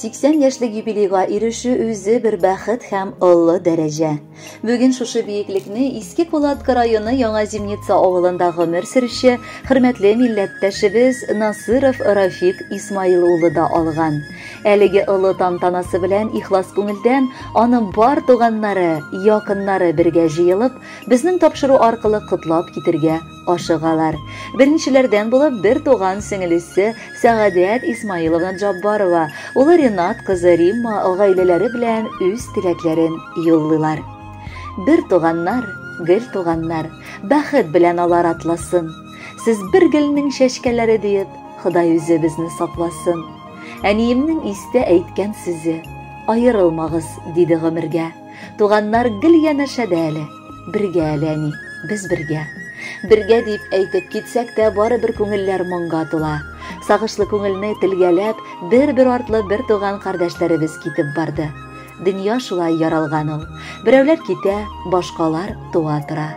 80 яшьлек юбилейга ирешү үзе бер бәхет һәм олы дәрәҗә. Бүген шушы биеклекне Иске Кулатка районы Яңа Зимница авылында гомер сөрүче хөрмәтле милләттәшебез Насыров Рафик Исмаил улы да алган. Әлеге олы тантанасы белән ихлас күңелдән аның бар туганнары, якыннары бергә җыелып, безнең тапшыру аркылы котлап китергә ашыгалар. Беренчеләрдән булып бер туган сеңелесе Сәгадәт Исмаиловна Джаббарова, улы Ренат кызы Римма гаиләләре белән үз теләкләрен юллыйлар. Бер туганнар, гел туганнар, бәхет белән алар атласын. Сез бер гөлнең чәчкәләре диеп, Ходай үзе безне сакласын. Әниемнең истә әйткән сүзе, аерылмагыз, диде гомергә. Туганнар гел янәшәдә әле. Бергә әле, әни, без бергә. Бергә дип әйтеп китсәк тә, барыбер күңелләр моңга тула. Сагышлы күңелне телгәләп, бер-бер артлы бер туган кардәшләребез китеп барды. Дөнья шулай яралган ул. Берәүләр китә, башкалар туа тора.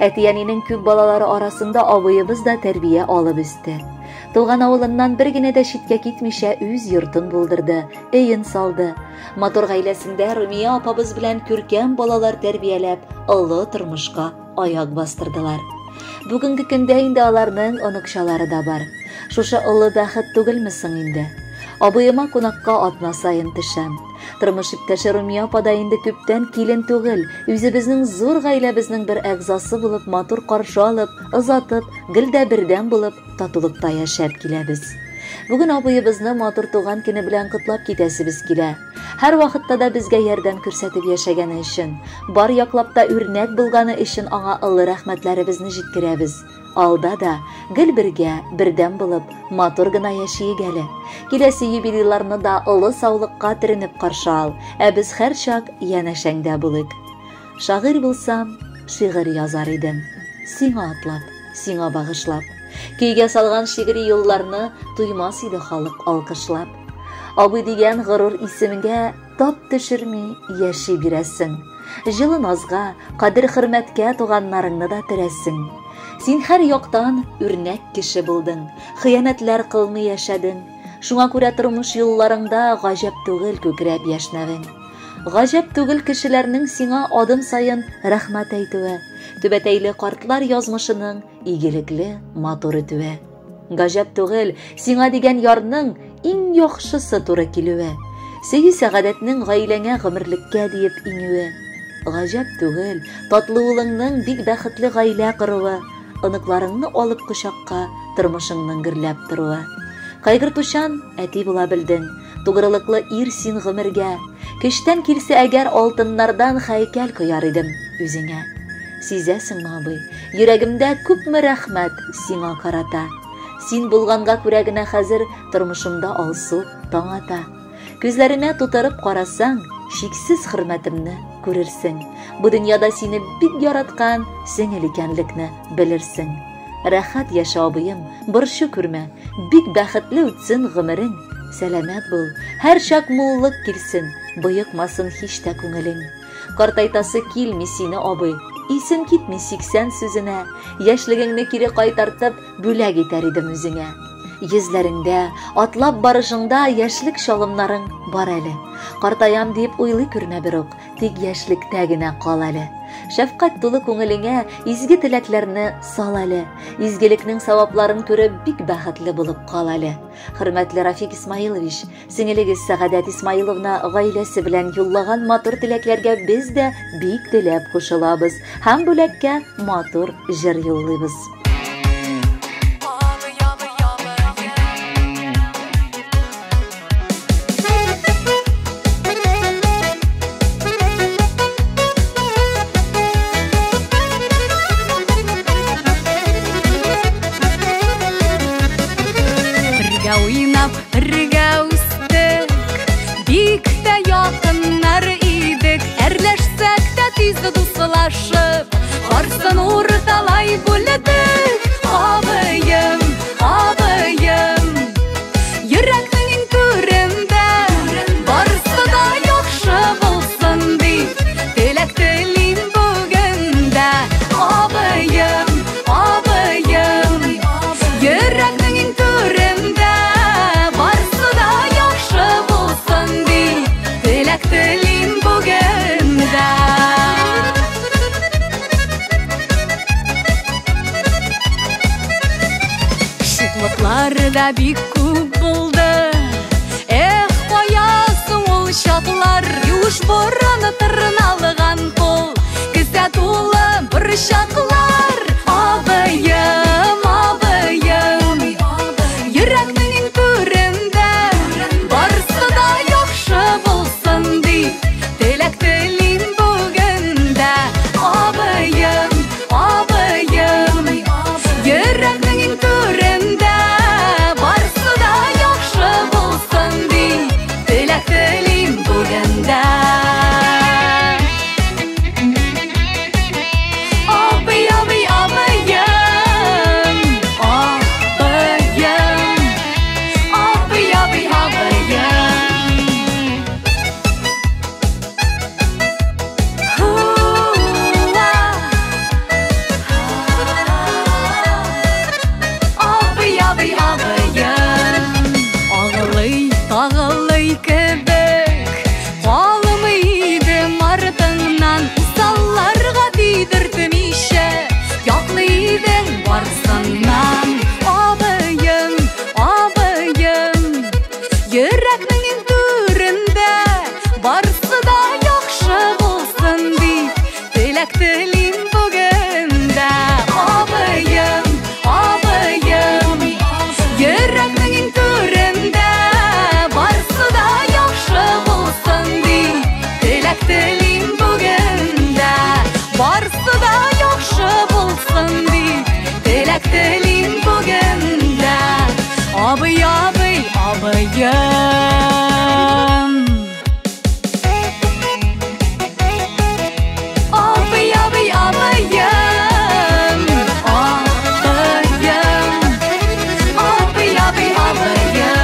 Әти-әнинең күп балалары арасында абыебыз да тәрбия алып үсте. Туган авылыннан бер генә дә читкә китмичә үз йортын булдырды, өен салды. Матур гаиләсендә Румия апабыз белән күркәм балалар тәрбияләп, олы тормышка аяк бастырдылар. Бүгенге көндә инде аларның оныкчалары да бар. Шушы олы бәхет түгелме соң инде? Абыема кунакка атна саен төшәм. Тормыш иптәше Румия апа да инде күптән килен түгел, үзебезнең зур гаиләбезнең бер әгъзасы булып матур каршы алып, озатып, гел дә бердәм булып, татулыкта яшәп киләбез. Бүген абыебызны матур туган көне белән котлап китәсебез килә. Һәр вакытта да безгә ярдәм күрсәтеп яшәгәне өчен, бар яклап та үрнәк булганы өчен аңа олы рәхмәтләребезне җиткерәбез. Алда да гел бергә, бердәм булып, матур гына яшиек әле. Киләсе юбилейларны да олы саулыкка төренеп каршы ал, ә без һәрчак янәшәңдә булыйк. Шагыйрь булсам, шигырь язар идем. Сиңа атлап, сиңа багышлап. Көйгә салган шигъри юлларны туймас иде халык алкышлап. Абый дигән горур исемгә тап төшерми яши бирәсең. Җылы назга, кадер-хөрмәткә туганнарыңны да төрәсең. Син һәр яктан үрнәк кеше булдың, хыянәтләр кылмый яшәдең. Шуңа күрә тормыш юлларыңда гаҗәп түгел күкрәп яшьнәвең. Гаҗәп түгел кешеләрнең сиңа адым саен рәхмәт әйтүе, түбәтәйле картлар язмышының игелекле матур үтүе. Гаҗәп түгел сиңа дигән ярның иң яхшысы туры килүе, сөю сәгадәтнең гаиләңә гомерлеккә диеп иңүе. Гаҗәп түгел татлы улыңның бик бәхетле гаилә коруы, оныкларыңны алып кочакка тормышыңның гөрләп торуы. Кайгыртучан әти була белдең, тугрылыклы ир син гомергә. Көчтән килсә әгәр алтыннардан һәйкәл кояр идем үзеңә. Сизәсеңме, абый, йөрәгемдә күпме рәхмәт сиңа карата. Син булганга күрә генә хәзер тормышымда алсу таң ата. Күзләремә тутырып карасаң, чиксез хөрмәтемне күрерсең. Бу дөньяда сине бик яраткан сеңел икәнлекне белерсең. Рәхәт яшә, абыем, борчу күрмә, бик бәхетле үтсен гомерең. Сәламәт бул, һәрчак муллык килсен, боекмасын һич тә күңелең. Картайтасы килми сине, абый, исем китми 80 сүзенә. Яшьлегеңне кире кайтартып, бүләк итәр идем үзеңә. Йөзләреңдә, атлап барышыңда яшьлек чалымнарың бар әле. Картаям дип уйлый күрмә берүк, тик яшьлектә генә кал әле. Шәфкать тулы күңелеңә изге теләкләрне сал әле. Изгелекнең савапларын күреп бик бәхетле булып кал әле. Хөрмәтле Рафик Исмаилович, сеңелегез Сәгадәт Исмаиловна гаиләсе белән юллаган матур теләкләргә без дә бик теләп кушылабыз һәм бүләккә матур җыр юллыйбыз. Бергә уйнап, бергә үстек, бик тә якыннар идек. Әрләшсәк тә тиз дуслашып, барсын урталай бүлдек. Абыем, абыем, йөрәкнең иң түрендә, барысы да яхшы булсын дип, теләк телим бүген дә. Абыем, абыем, йөрәкнең иң түрендә, барысы да яхшы булсын дә бик күп булды. Эх, кая соң ул чаклар, юеш борыны тырналган кул, кесә тулы борчаклар. Абыем, абыем, йөрәкнең иң түрендә, барсы да яхшы булсын дип, теләк телим бүген дә. Абыем, абыем, йөрәкнең иң түрендә, барсы да яхшы булсын дип, теләк телим бүген дә. Абый, абый, абыем, абыем, абый, абый, абыем. Хуа. Абый, абый, абыем. Агылый, тагылый кебек, калмый идем артыңнан, усалларга тидертмичә, яклый идең барсыннан. Абыем, абыем, йөрәкнең иң түрендә, барсы да яхшы булсын дип, теләк телим бүген дә. Абыем, абыем, йөрәкнең иң түрендә, барсы да яхшы булсын дип, теләк телим бүген дә. Барсы да яхшы булсын дип, теләк телим бүген дә. Абый, абый, абыем. Абый, абый, абыем. Абыем. Абый, абый, абыем.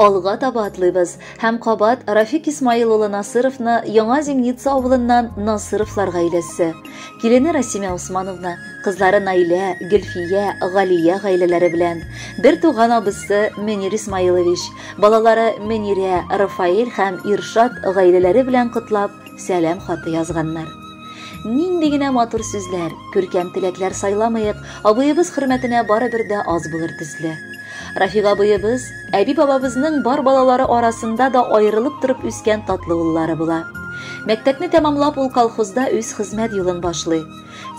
Алга таба атлыйбыз һәм кабат Рафик Исмаил улы Насыровны Яңа Зимница авылыннан Насыровлар гаиләсе, килене Расимә Усмановна, кызлары Наилә, Гөлфия, Галия гаиләләре белән, бер туган абысы Мөнир Исмаилович, балалары Мөнирә, Рафаэль һәм Иршат гаиләләре белән котлап, сәлам хаты язганнар. Нинди генә матур сүзләр, күркәм теләкләр сайламыйк, абыебыз хөрмәтенә барыбер дә аз булыр төсле. Рафик абыебыз, әби-бабабызның бар балалары арасында да аерылып торып үскән татлы уллары була. Мәктәпне тәмамлап ул колхозда үз хезмәт юлын башлый.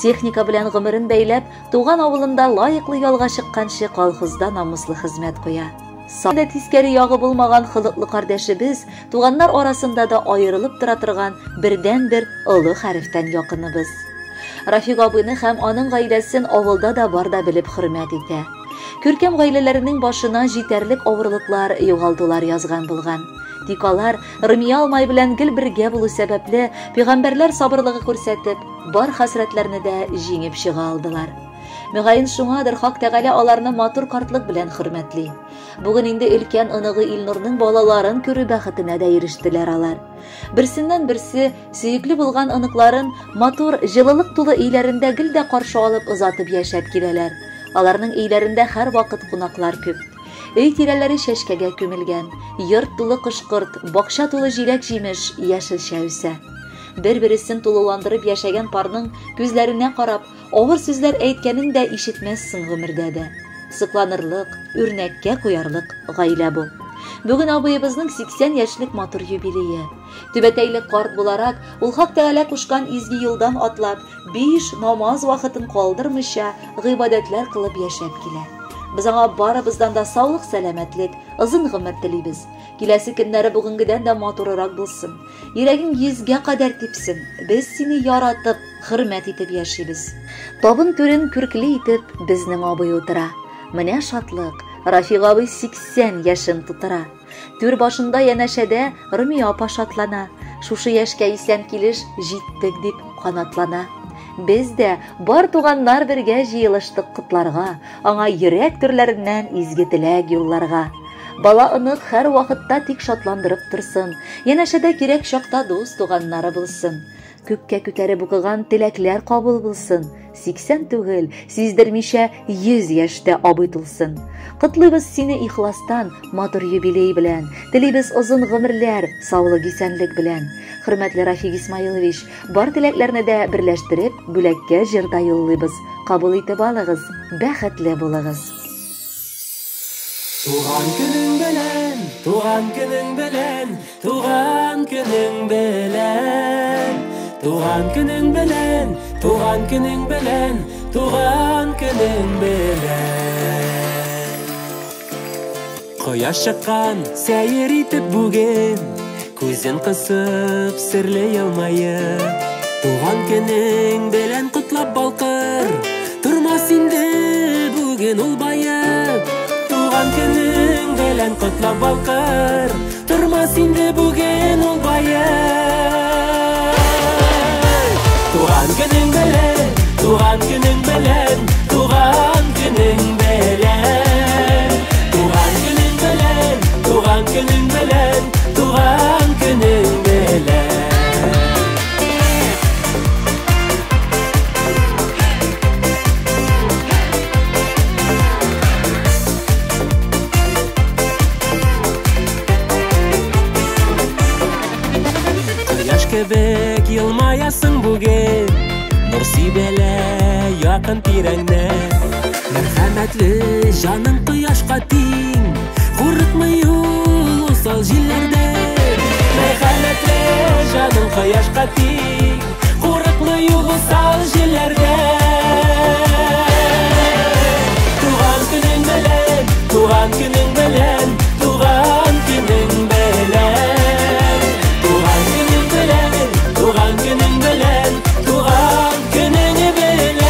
Техника белән гомерен бәйләп, туган авылында лаеклы ялга чыкканчы колхозда намуслы хезмәт куя. Сада тискәре ягы булмаган холыклы кардәшебез, туганнар арасында да аерылып тора торган бердәнбер олы хәрефтән якыныбыз. Рафик абыйны һәм аның гаиләсен авылда да бар да белеп хөрмәт итә. Күркәм гаиләләренең башына җитәрлек авырлыклар, югалтулар язган булган. Тик алар Румия алмай белән гел бергә булу сәбәпле, пәйгамбәрләр сабырлыгы күрсәтеп, бар хәсрәтләрне дә җиңеп чыга алдылар. Мөгаен шуңадыр Хак Тәгалә аларны матур картлык белән хөрмәтли. Бүген инде өлкән оныгы Илнурның балаларын күрү бәхетенә дә ирештеләр алар. Берсеннән берсе сөекле булган оныкларын матур, җылылык тулы өйләрендә гел дә каршы алып озатып яшәп киләләр. Аларның өйләрендә һәр вакыт кунаклар күп. Өй тирәләре чәчкәгә күмелгән, йорт тулы кош-корт, бакча тулы җиләк-җимеш, яшелчә үсә. Бер-бересен тулыландырып яшәгән парның күзләренә карап, авыр сүзләр әйткәнен дә ишетмәссең гомердә дә. Сокланырлык, үрнәккә куярлык гаилә бу. Бүген абыебызның 80 яшьлек матур юбилее. Түбәтәйле карт буларак, ул Хак Тәгалә кушкан изге юлдан атлап, 5 намаз вакытын калдырмыйча, гыйбадәтләр кылып яшәп килә. Без аңа барыбыздан да саулык, сәламәтлек, озын гомер телибез. Киләсе көннәре бүгенгедән дә матурырак булсын. Йөрәгең 100гә кадәр типсен. Без сине яратып, хөрмәт итеп яшибез. Табын түрен күркле итеп безнең абый утыра. Менә шатлык, Рафик абый 80 яшен тутыра. Түр башында янәшәдә Румия апа шатлана. Шушы яшькә исән килеш җиттек дип канатлана. Без дә бар туганнар бергә җыелыштык котларга, аңа йөрәк түрләреннән изге теләк юлларга. Бала онык һәр вакытта тик шатландырып торсын, янәшәдә кирәк чакта дус туганнары булсын. Күккә күтәреп укыган теләкләр кабул булсын. 80 түгел, сиздермичә 100 яшьтә абый тулсын. Котлыйбыз сине ихластан, матур юбилей белән. Телибез озын гомерләр, саулык, исәнлек белән. Хөрмәтле Рафик Исмаилович, бар теләкләрне дә берләштереп, бүләккә җыр да юллыйбыз. Кабул итеп алыгыз, бәхетле булыгыз. Туган көнең белән, туган көнең белән, туган көнең белән. Туган көнең белән, туган көнең белән, туган көнең белән. Кояш чыккан сәер итеп бүген, күзен кысып серле елмаеп. Туган көнең белән котлап балкыр, тормас инде бүген ул баеп. Туган көнең белән котлап балкыр, тормас инде бүген ул баеп. Туган көнең белән, туган көнең белән, туган көнең белән. Туган көнең белән, туган көнең белән, туган көнең белән. Кояш кебек елмаясың бүген, нур сибелә якын тирәңдә. Мәрхәмәтле җаның кояшка тиң, курыкмый ул усал җилләрдән. Мәрхәмәтле җаның кояшка тиң, курыкмый ул усал җилләрдән. Туган көнең белән, туган көнең белән, туган көнең белән. Туган көнең белән, туган көнең белән, туган көнең белән.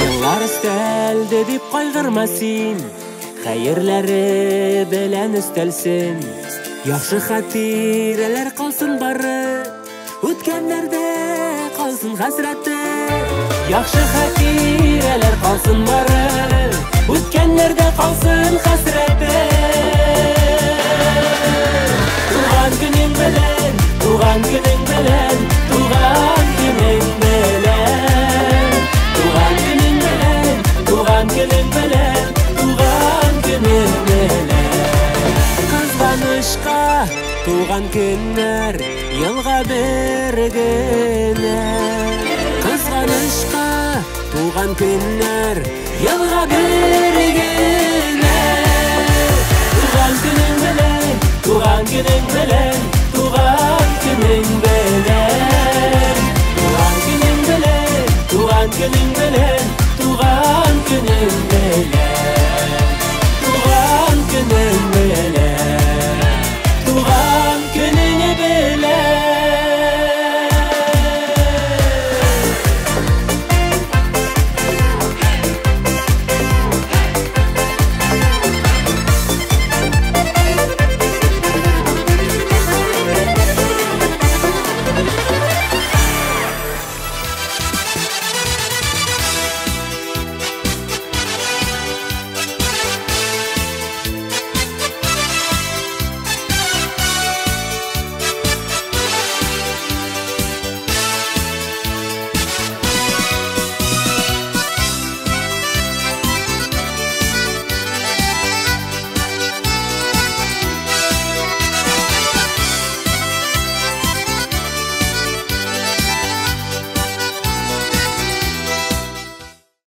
Еллар өстәлде дип кайгырма син, хәерләре белән өстәлсен. Яхшы хатирәләр калсын бары, үткәннәрдә калсын хәсрәте. Яхшы хатирәләр калсын бары, үткәннәрдә калсын хәсрәте. Туган көнең белән, туган көнең белән, туган көнең белән. Туган көнең белән, туган көнең белән, туган көнең белән. Кызганычка туган көннәр елга бер генә. Кызганычка туган көннәр елга бер генә. Туган көнең белән, туган көнең белән, туган көнең белән. Туган көнең белән, туган көнең белән, туган көнең белән.